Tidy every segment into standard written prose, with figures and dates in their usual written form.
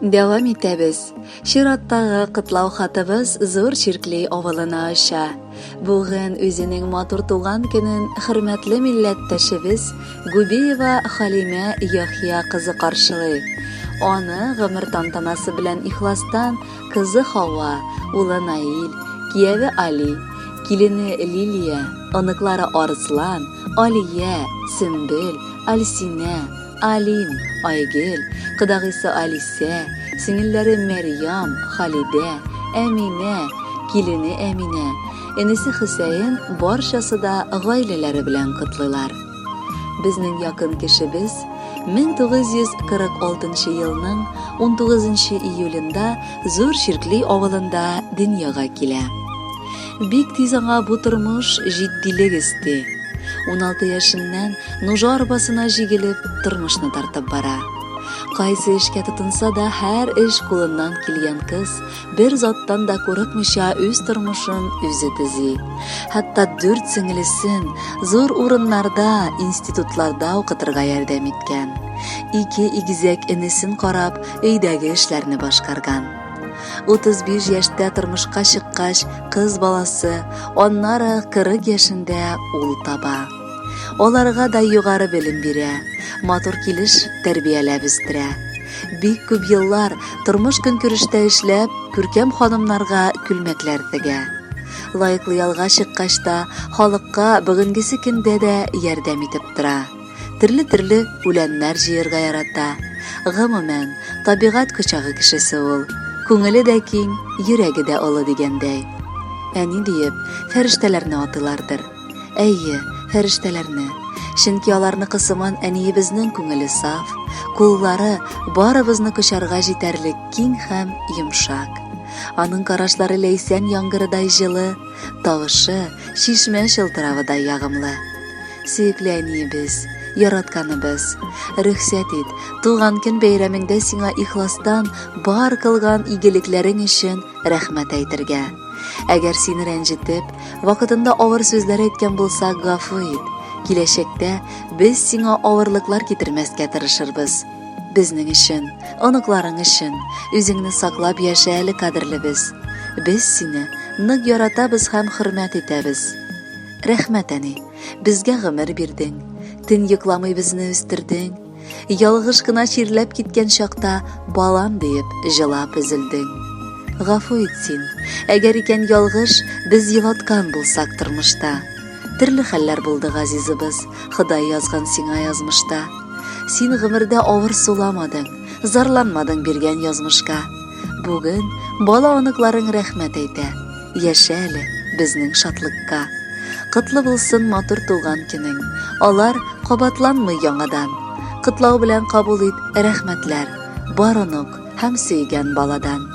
Дәвам итәбез. Чираттагы котлау хатыбыз Зур Чиркли авылына оча. Бүген үзенең матур туган көнен хөрмәтле милләттәшебез Губеева Халимә Яхъя кызы каршылый. Аны гомер тантанасы белән ихластан кызы Хава, улы Наил, кияве Али, килене Лилия, оныклары Арслан, Алия, Сөмбел, Альсинә, Алим, Айгөл, кодагыйсы Алисә, сеңелләре Мәрьям, Халидә, Әминә, килене Әминә, энесе Хөсәен барчасы да гаиләләре белән котлыйлар. Безнең якын кешебез 1946 елның 19 июлендә Зур Чиркли авылында дөньяга килә. Бик тиз аңа бу тормыш җитдилек өсти. 16 яшеннән нужа арбасына җигелеп, тормышны тартып бара. Кайсы эшкә тотынса да, һәр эш кулыннан килгән кыз бер заттан да курыкмыйча үз тормышын үзе төзи. Хәтта дүрт сеңелесен зур урыннарда, институтларда укытырга ярдәм иткән. Ике игезәк энесен карап, өйдәге эшләрне башкарган. 35 яшьтә тормышка чыккач, кыз баласы, аннары 40 яшендә ул таба. Аларга да югары белем бирә, матур килеш тәрбияләп үстерә. Бик күп еллар тормыш-көнкүрештә эшләп, күркәм ханымнарга күлмәкләр тегә. Лаеклы ялга чыккач та, халыкка бүгенгесе көндә дә ярдәм итеп тора. Төрле-төрле үләннәр җыерга ярата. Гомумән, табигать кочагы кешесе ул. Күңеле дә киң, йөрәге дә олы дигәндәй. Әни диеп, фәрештәләрне атыйлардыр. Әйе, фәрештәләрне. Чөнки аларныкы сыман әниебезнең күңеле саф, куллары барыбызны кочарга җитәрлек киң һәм йомшак. Аның карашлары ләйсән яңгырыдай җылы, тавышы чишмә чылтыравыдай ягымлы. Сөекле әниебез, яратканыбыз, рөхсәт ит, туган көн бәйрәмеңдә сиңа ихластан бар кылган игелекләрең өчен рәхмәт әйтергә. Әгәр сине рәнҗетеп, вакытында авыр сүзләр әйткән булсак, гафу ит. Киләчәктә без сиңа авырлыклар китермәскә тырышырбыз. Безнең өчен, оныкларың өчен, үзеңне саклап яшә әле, кадерлебез. Без сине нык яратабыз һәм хөрмәт итәбез. Рәхмәт, әни. Безгә гомер бирдең. Төн йокламый безне үстердең. Ялгыш кына чирләп киткән чакта балам диеп җылап өзелдең. Гафу ит син, әгәр икән ялгыш без елаткан булсак тормышта. Төрле хәлләр булды, газизыбыз, Ходай язган сиңа язмышта. Син гомердә авыр суламадың, зарланмадың биргән язмышка. Бүген бала оныкларың рәхмәт әйтә. Яшә әле безнең шатлыкка. Котлы булсын матур туган көнең. Алар кабатланмый яңадан. Котлау белән кабул ит рәхмәтләр. Бар онык һәм сөйгән баладан.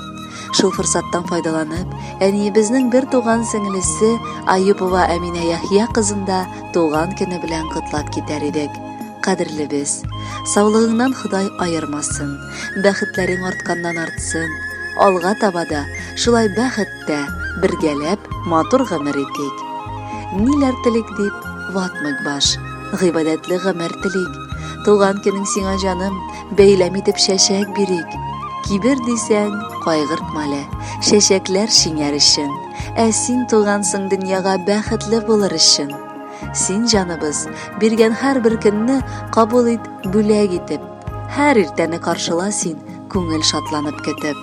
Шул форсаттан файдаланып, әниебезнең бер туган сеңлесе Аюпова Әминә Яхья кызын да туган көне белән котлап китәр идек. Кадерлебез, саулыгыңнан Ходай аермасын, бәхетләрең артканнан артсын. Алга таба да шулай бәхеттә, бергәләп матур гомер итик. Ниләр телик дип, ватмыйк баш, гыйбадәтле гомер телик. Туган көнең сиңа, җаным, бәйләм итеп чәчәк бирик. Кибер дисәң, кайгыртма әле, чәчәкләр шиңәр өчен. Ә син тугансың дөньяга бәхетле булыр өчен. Син, җаныбыз, биргән һәрбер көнне кабул ит бүләк итеп. Һәр иртәне каршыла син, күңел шатланып көтеп.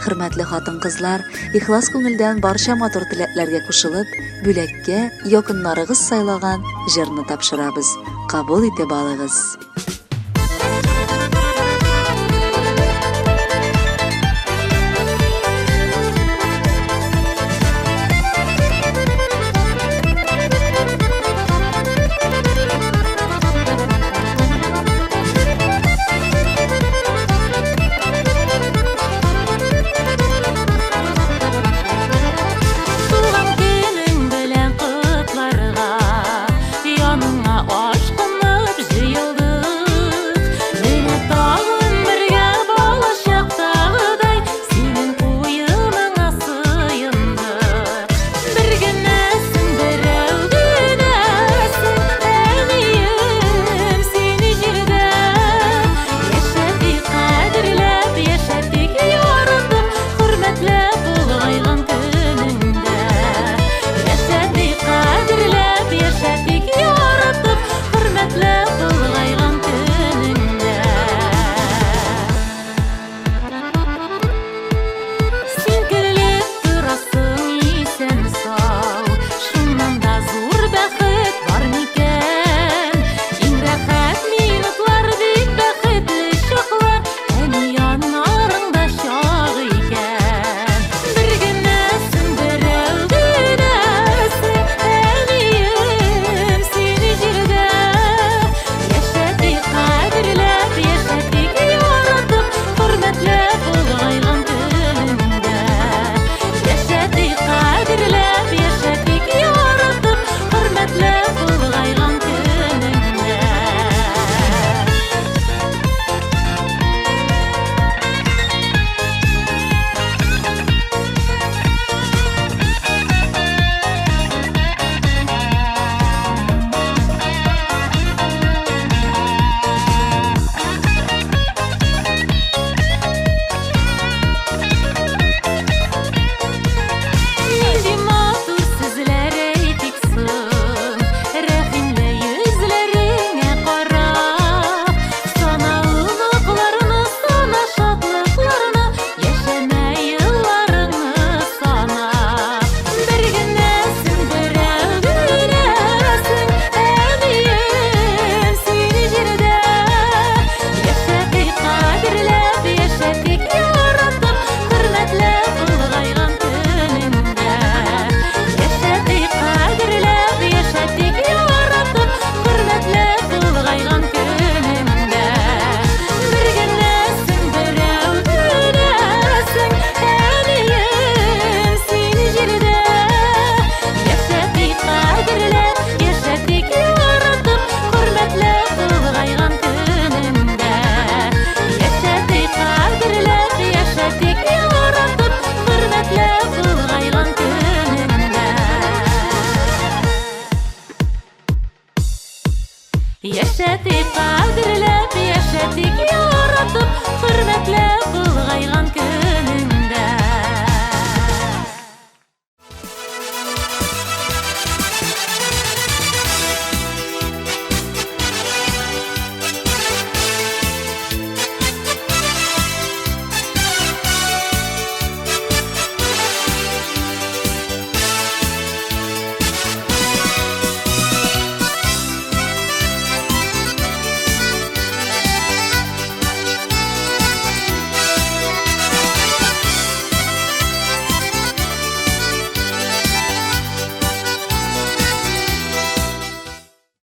Хөрмәтле хатын-кызлар, ихлас күңелдән барча матур теләкләргә кушылып, бүләккә якыннарыгыз сайлаган җырны тапшырабыз. Кабул итеп алыгыз.